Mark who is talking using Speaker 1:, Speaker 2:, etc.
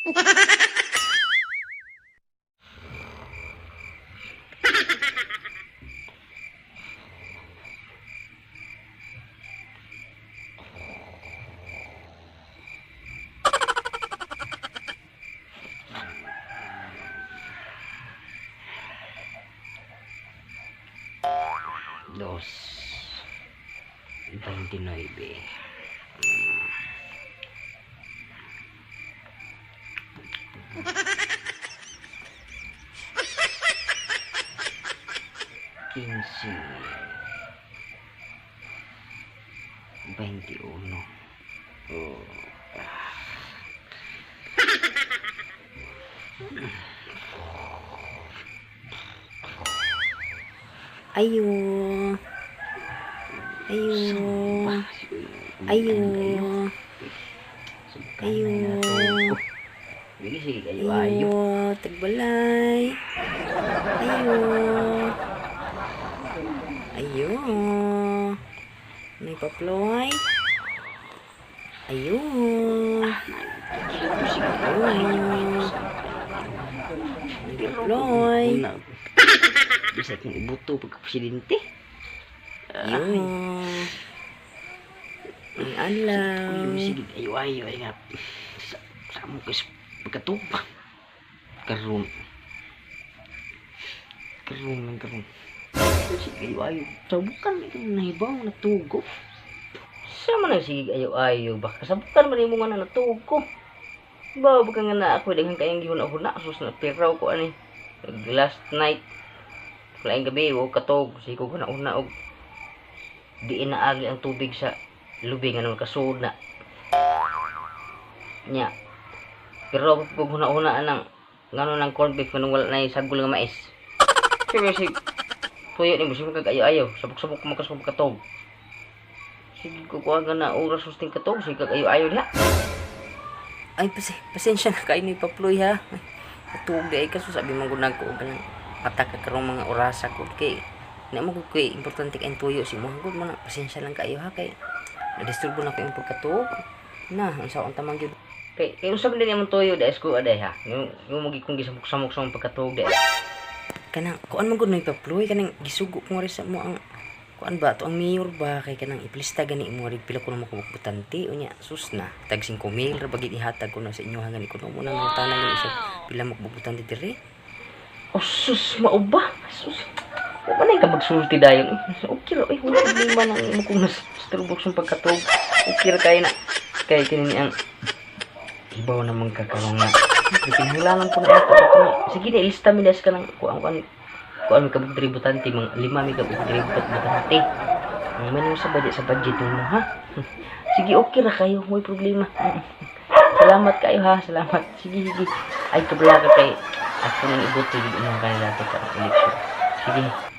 Speaker 1: Dos 29. 15. 21. Oh.
Speaker 2: Ayo. Ayo. Ayo. Ayo.
Speaker 1: Sige, sige, ayo, ayo.
Speaker 2: Ayo. Tagbalay. Ayo. Ayo. May paploy. Ayo. Ayo. May paploy.
Speaker 1: Bisa kong ibuto pagka-presidente.
Speaker 2: Ayo. Ang
Speaker 1: Ayo,
Speaker 2: anlaw.
Speaker 1: sige, ayo, ayo, ay nga. Sa mo kay pagkatupa. Karon. Karon lang karon. Sige, ayo, ayo. Sabukan ito nahibaw natugo. Sa man ang sige ayo ayo ba kasabukan man nimo nga na natugo. Ba baka nga na ako daghan kayong gihuna-huna sus na piraw ko ani. Last night laing gabi o katog sige ko huna-huna og diin naagi ang tubig sa lubi nga naman kasuod na nya pero kung huna-huna anang ngano ng corn beef nganong wala na sagol nga mais. Sige sig tuyo nimo sige kag ayo-ayo sabok-sabok mo kasubok katog sige ko kuha nga na oras susting katog sige kag ayo-ayo diha.
Speaker 2: Ay, pasensya na kayo ni Paploy ha. Ay, natuog di ay kaso sabi man gud nagko og kanang atak ka karong mga orasa ko kay na mo gud kay importante kay tuyo si mo gud man na, pasensya lang kayo ha kay nadisturbo na ko yung pagkatuog. Na, unsa ang tamang gyud.
Speaker 1: Kay kay unsa man din imong tuyo dai ko aday ha yung yung mo gikong gisamok-samok sa imong pagkatuog dai.
Speaker 2: Kanang kuan man gud ni Paploy kanang gisugo ko nga rin sa mo ang kuan ba to ang mayor ba kay kanang iplista gani mo rig pila ko na makabutante unya sus na tag 5,000 ra bagit ihatag ko na sa inyo ha gani kuno mo nang tanan gani sa pila mo kabutante diri.
Speaker 1: Oh sus mao ba sus wa man ay ka magsulti dayon. Okay ra, ay wala problema nang imo kung nasturbo sa pagkatuog. Okay ra kay na kay kini ni ang ibaw naman ka karon nga kinahanglanan ko na ako ako. Sige na ilista mi das ka ng kuan kuan kuan mi kabuk tributante mga lima mi kabuk tributante ang menu sa budget mo ha. Sige okay ra kayo may problema. Salamat kayo ha, salamat. Sige sige ay kabla ka kay ako nang iboto gid imong kandidato sa election. Sige.